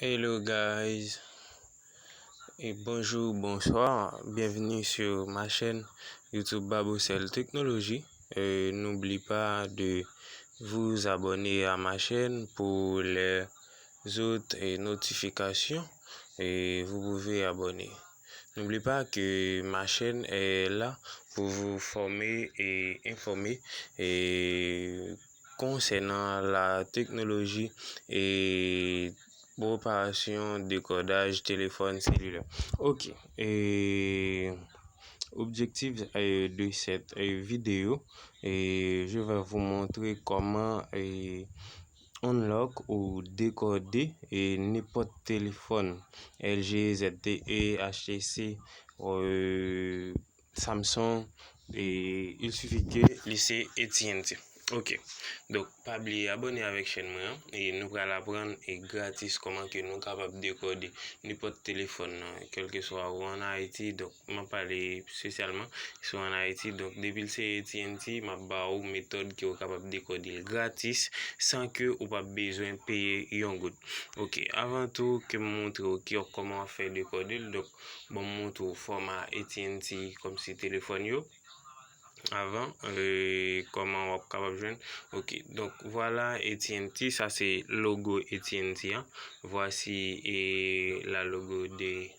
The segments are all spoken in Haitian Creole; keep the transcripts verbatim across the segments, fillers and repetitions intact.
Hello guys, et bonjour, bonsoir, bienvenue sur ma chaîne YouTube Babocel Technologie. Euh, n'oublie pas de vous abonner à ma chaîne pour les autres euh, notifications. Et vous pouvez abonner. N'oublie pas que ma chaîne est là pour vous former et informer et concernant la technologie et préparation décodage téléphone cellulaire. Ok. Et objectif euh, de cette euh, vidéo, et je vais vous montrer comment euh, unlock ou décoder et n'importe téléphone L G, Z T E, H T C, euh, Samsung, et il suffit que li se A T and T. Ok. Donk, pa bliye abòne avèk chèn mwen an. E nou pral aprann e gratis kòman ke nou kapab dekòde nenpòt telefòn nan, kèlkeswa ou an Ayiti. Donk, m ap pale espesyalman si w an Ayiti. Donk, depi l se A T and T, m ap ba ou metòd ke w kapab dekòde l gratis san ke ou p ap bezwen peye yon goud. Ok, avan tou ke m montre w ki, kòman w ap fè dekòde l. Donk, bon, m montre w fòma A T and T kòmsi telefòn yo. Avan, euh, kòman w ap kapab jwenn? Ok, donk, vwala A T and T, sa se logo A T and T an. Voici eh, la logo de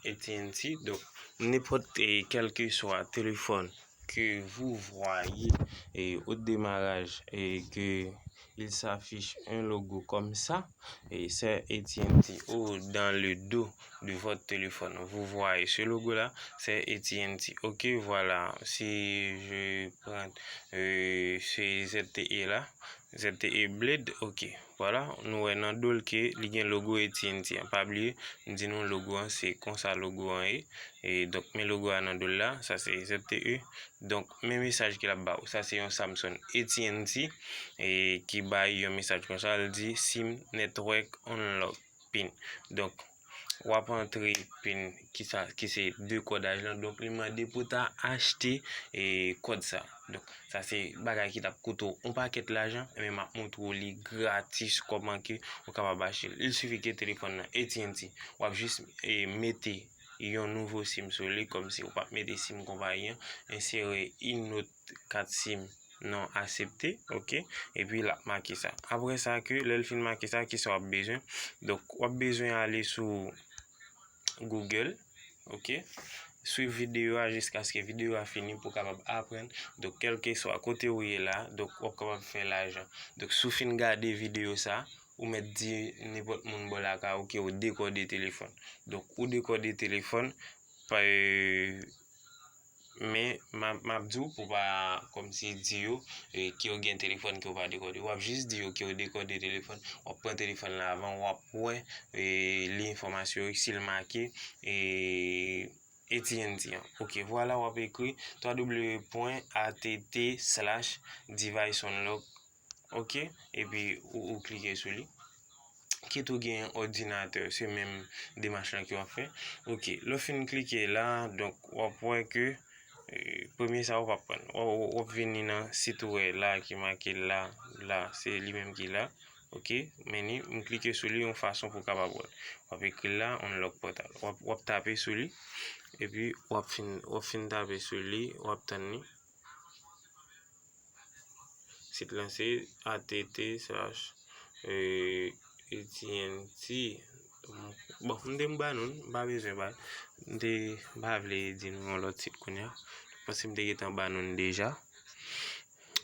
A T and T. Donk, nenpòt, eh, kèlkeswa telefòn que vous voyez eh, au démarrage et que il s'affiche un logo comme ça, et c'est A T and T ou dans le dos de votre téléphone. Vous voyez ce logo-là, c'est A T and T. Ok, voilà. Si je prends euh, ce Z T E là, Z T E Blade, ok. Vwala, nou wè nan do l ke li gen logo A T and T an. Pa bliye, m di nou logo an se konsa logo an ye. E donk, men logo a nan do l la, sa se Z T E. Donk, men mesaj ke l ap ba w. Sa se yon Samsung A T and T e ki bay yon mesaj konsa, l di SIM network unlock pin. Donk, w ap antre pin ki sa, ki se dekodaj lan. Donk, li mande pou w ta achte e kòd sa. Donk, sa se bagay ki t ap koute w yon pakèt lajan, men m ap montre w li gratis kòman ke ou kapab achte l. Il suffit ke telefòn nan A T and T, w ap jis e mete yon nouvo SIM sou li, kòmsi ou p ap mete SIM konpayi an, ensere une autre carte SIM non aksepte, ok, epi l ap make sa. Apre sa ke, lè l fin make sa, kisa w ap bezwen? Donk, w ap bezwen ale sou Google, ok, swiv videyo a jiskaske videyo a fini pou w kapab aprann. Donk, kèlkeswa kote ou ye la, donk, w ap kapab fè lajan. Donk, si w fin gade videyo sa, ou mèt di nenpòt moun bò lakay ou ke w dekòde telefòn. Donk, ou dekòde telefòn, pa, men m ap, m ap di w pou pa kòmsi di yo e, ke w gen telefòn ke w pa dekòde. W ap jis di yo ke w dekòde telefòn, w ap pran telefòn la avan, w ap wè e, li enfòmasyon yo, si l make e, A T and T an. Ok, vwala, w ap ekri w w w pwen A T T slash device unlock. Ok, epi ou, ou klike sou li. Kit ou gen òdinatè, se menm demach lan ke w ap fè. Ok, lè w fin klike la, donk, w ap wè ke e, premye sa ou p ap pran. W, w, w ap vini nan sit ou wè la ki make la, la, se li menm ki la. Ok, men ni, m klike sou li yon fason pou w kapab wè l. W ap ekri l la, unlock portal. W ap, w ap tape sou li, epi w ap fin, w ap fin tape sou li, w ap tann li. Sit lan se A T T slash A T and T. Bon, m te m ba nou l, m pa bezwen ba l. M te m pa vle di nou yon lòt sit kounye a. Paske m te gentan ba nou l deja.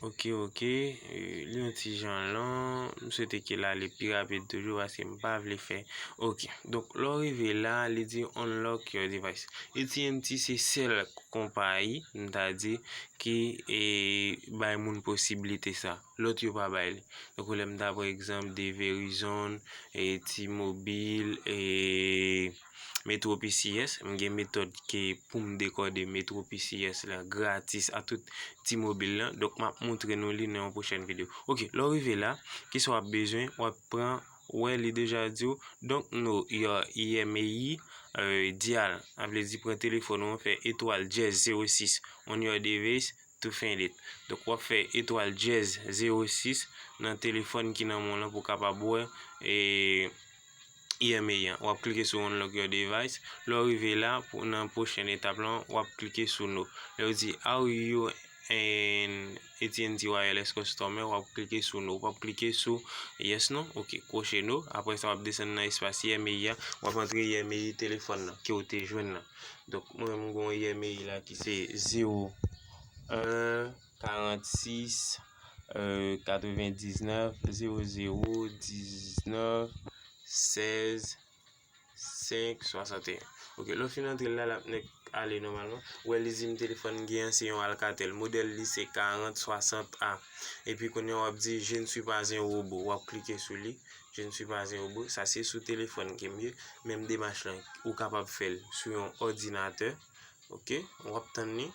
Ok, ok. E, li yon ti jan lon. M swete ke l ale pi rapid toujou paske m pa vle fè. Ok. Donk, lè w rive la, li di unlock your device. A T and T se sèl konpayi, m ta di, ki e, bay moun posiblite sa. Lòt yo pa bay li. Tankou lè m ta pran egzanp de Verizon, e, T-Mobile, e, Metro P C S, m gen metòd ke pou m dekòde Metro P C S la gratis a tout T-Mobile lan. Donk, m ap montre nou li nan yon pwochèn videyo. Ok, lè w rive la, kisa w ap bezwen? W ap pran, wè li deja di w, don't know your E M A E, euh, dial. Sa vle di pran telefòn ou an, fè etwal dyèz zewo sis on your device to find it. Donk, w ap fè etwal dyèz zewo sis nan telefòn ki nan men w lan pou w kapab wè, e, E M A an. W ap klike sou Unlock Your Device. Lè w rive la, pou, nan pwochèn etap lan, w ap klike sou No. Lè yo di, "Are you an A T and T Wireless customer?" W ap klike sou No. W ap klike sou Yes, Non. Ok, kwoche No. Apre sa, w ap desann nan espas E M A an. W ap antre E M A telefòn nan ke w te jwenn nan. Donk, mwen menm, m gon E M A la ki se zewo en karannsis, euh, katrevendiznèf, zewo zewo, diznèf, sèz, senk, swasanteyen. Ok, lè w fin antre l la, l ap nèk ale nòmalman. Ou wè li di m telefòn m gen an se yon Alcatel. Modèl li se karant swasant A. Epi kounye a w ap di, "Je ne suis pas un robot." W ap klike sou li. "Je ne suis pas un robot." Sa se sou telefòn ke m ye. Menm demach lan, ou kapab fè l sou yon òdinatè. Ok, w ap tann li.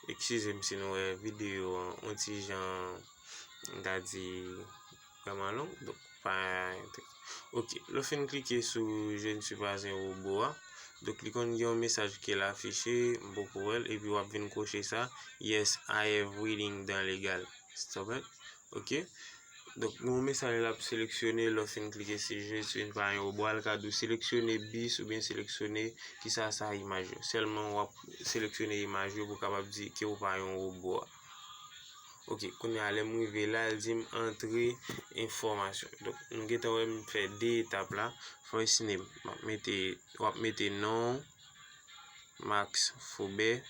Eskize m si nou wè videyo an yon ti jan, m ta di, vrèman long. Donk, pa enterese. Ok, lè w fin klike sou "Je ne suis pas un robot" a, donk li konn gen yon mesaj ke l afiche, m poko wè l, epi w ap vin kwoche sa, "Yes, I have reading dans legal." Stop it. Ok. Donk, yon mesaj l ap seleksyone, lè w fin klike si "Je suis pas un robot" a, l ka di w seleksyone bis oubyen seleksyone kisa sa imaj yo. Sèlman w ap seleksyone imaj yo pou w kapab di ke w pa yon wobo a. Ok, kounye a lè m rive la, l di m antre enfòmasyon. Donk, nou gentan wè m fè de etap la. First name, m ap mete, w ap mete non w, Max Faubert.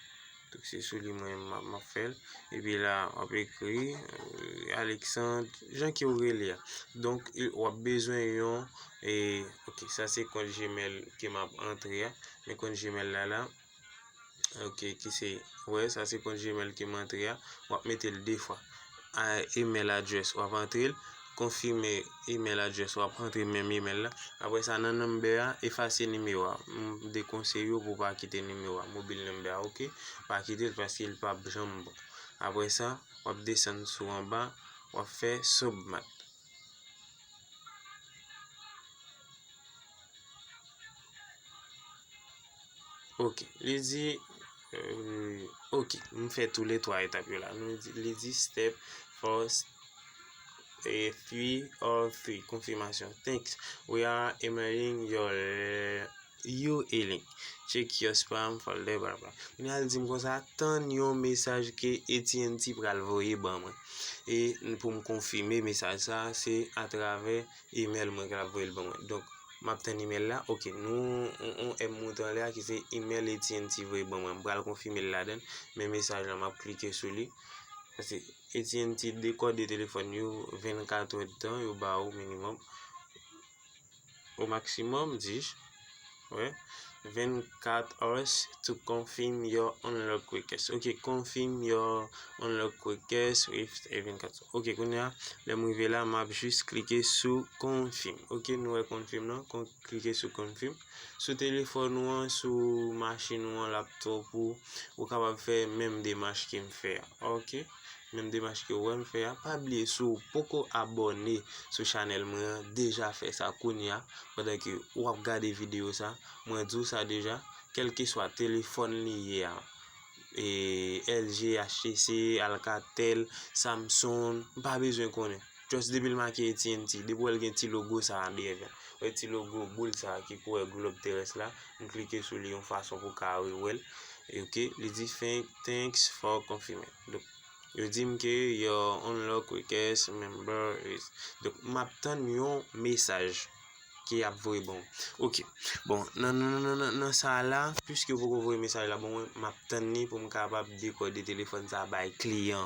Donk, se sou li mwen m ap, m ap fè l. Epi la, w ap ekri, euh, Alexandre, jan ke w rele a. Donk, w ap bezwen yon, e, ok, sa se kont Gmail ke m ap antre a. Men kont Gmail la, la, ok, ki se, wè, sa se kont Gmail ke m antre a. W ap mete l de fwa. A, email address, w ap antre l. Konfime email address, w ap antre menm email la. Apre sa, nan number a, efase nimewo a. M dekonseye w pou w pa kite nimewo a. Mobile number a, ok? Pa kite l paske l p ap janm bon. Apre sa, w ap desann sou anba, w ap fè submit. Ok, li di, euh, ok, m fè tou le twa etap yo la. Nou di, li di step four, eh, three or three, konfimasyon. Thanks. We are emailing your, you a link. Check your spam folder, bla bla. Kounye a l di m konsa, tann yon mesaj ke A T and T pral voye ban mwen. E pou m konfime mesaj sa, se atravè email mwen ke l ap voye l ban mwen. Donk, m ap tann email la. Ok, nou, on, on M moute anlè a ki se email A T and T voye ban mwen. M pral konfime l ladan l, men mesaj la, m ap klike sou li. Paske A T and T dekòde telefòn yo vennkat èdtan, yo ba ou minimòm. Au maximum, dis, ouais, vennkat hours to confirm your unlock request. Ok, confirm your unlock request with a vennkat. Ok, kounye a, lè m rive la, m ap jis klike sou confirm. Ok, nou wè confirm nan, kon-, klike sou confirm. Sou telefòn ou an, sou machin ou an, laptop ou, ou kapab fè menm demach ke m fè a. Ok? Menm demach ke w wè m fè a. Pa bliye, si w poko abòne sou chanèl mwen an, deja fè sa kounye a, pandan ke w ap gade videyo sa. Mwen di w sa deja, kèlkeswa telefòn li ye a, e, L G, H T C, Alcatel, Samsung, m pa bezwen konnen. Just depi l make A T and T, depi w wè l gen ti logo sa a dèyè l. Wè ti logo boul sa a ki koulè glob terès la, m klike sou li yon fason pou w ka wè l. E ok, li di thank-, thanks for confirming. Donk, yo di m ke your unlock request member is. Donk, m ap tann yon mesaj ke y ap voye ban mwen. Ok. Bon, nan, nan, nan, nan, nan sa a la, piske yo poko voye mesaj la ban mwen, m ap tann li pou m kapab dekòde telefòn sa a bay kliyan.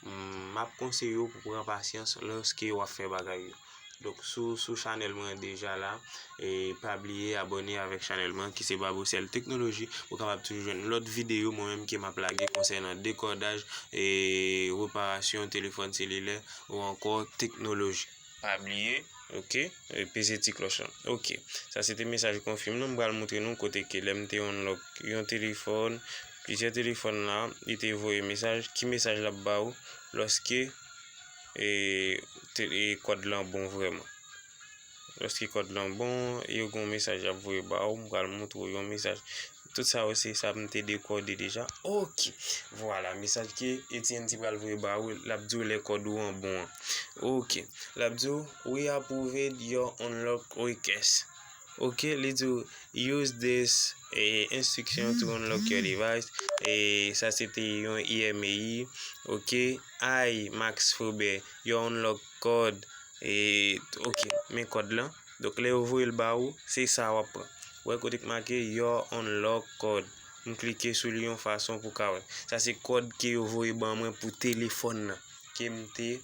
Mm, m ap konseye w pou pran pasyans lòske w ap fè bagay yo. Donk, sou, sou chanèl mwen deja la, e pa bliye abòne avèk chanèl mwen ki se Babocel Technology. Ou kapab toujou jwenn lòt videyo mwen menm ke m ap lage konsènan dekòdaj e reparasyon telefòn selilè ou ankò teknoloji. Pa bliye, ok, e peze ti klòch lan. Ok, sa se te mesaj konfime nan. M pral montre nou kote ke lè m te unlock yon telefòn, plizyè telefòn la, li te voye mesaj. Ki mesaj l ap ba ou lòske, e, te, e, kòd lan bon vrèman? Lòske kòd lan bon, yo gen yon mesaj y ap voye ba ou. M pral montre w yon mesaj. Tout sa yo se sa m te dekode deja. Ok. Vwala, mesaj ke A T and T pral voye ba ou, l ap di w lè kòd ou an bon an. Ok. L ap di w, "We approved your unlock request." Ok, li di w, "Use this eh, instruction to unlock your device." Eh, sa se te yon E M A I. Ok, "Hi, Max Faubert, your unlock code." Eh, ok, men kòd lan. Donk, lè yo voye l ba ou, se sa w ap pran. Ou wè kote k make "Your unlock code." M klike sou li yon fason pou ka wè. Sa se kòd ke yo voye ban mwen pou telefòn nan. Ke m te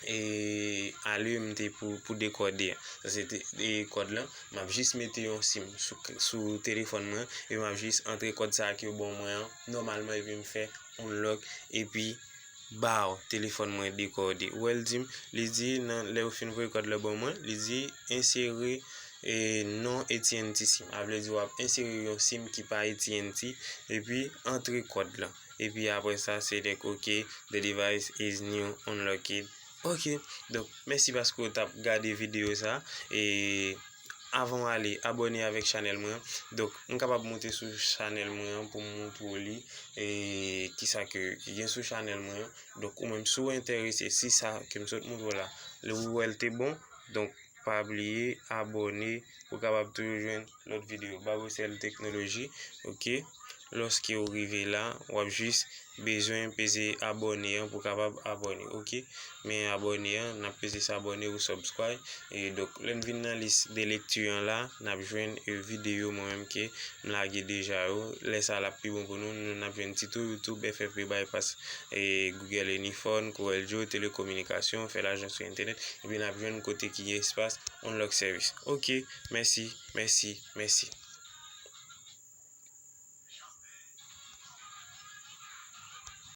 e, ale m te pou, pou dekode a. Sa se te, e, kòd lan. M ap jis mete yon sim sou, sou telefòn mwen. E m ap jis antre kòd sa a ke yo ban mwen an. Nòmalman, epi m fè unlock. Epi, baw, telefòn mwen dekode. Ou wè l di m, li di, nan, lè yo fin voye kòd lan ban mwen, li di, "Insere, e, non A T and T sim." A vle di w ap ensere yon sim ki pa A T and T, epi antre kòd lan. Epi apre sa, se dèk ok, "The device is new unlocked." Ok, donk, mèsi paske w t ap gade videyo sa. E avan w ale, abòne avèk chanèl mwen an. Donk, m kapab moute sou chanèl mwen an pou m montre w li, e kisa ke, ki gen sou chanèl mwen an. Donk, ou menm, si w enterese, si sa ke m sot montre w la, lè ou wè l te bon, donk, pa bliye abòne pou w kapab toujou jwenn lòt videyo. Babosèl Teknoloji, ok? Lòske w rive la, w ap jis bezwen peze abòne an pou w kapab abòne, ok? Men abòne an, n ap peze sou abòne ou subscribe. E donk, lè n vin nan lis de lekti an la, n ap jwenn, e, videyo mwen menm ke m lage deja yo. Lè sa l ap pi bon pou nou, nou n ap jwenn Tito YouTube, F F P Bypass, e, Google AnyPhone, Corel Draw, telekominikasyon, fè lajan sou entènèt, epi n ap jwenn kote ki gen espas Unlock Service. Ok, mèsi, mèsi, mèsi.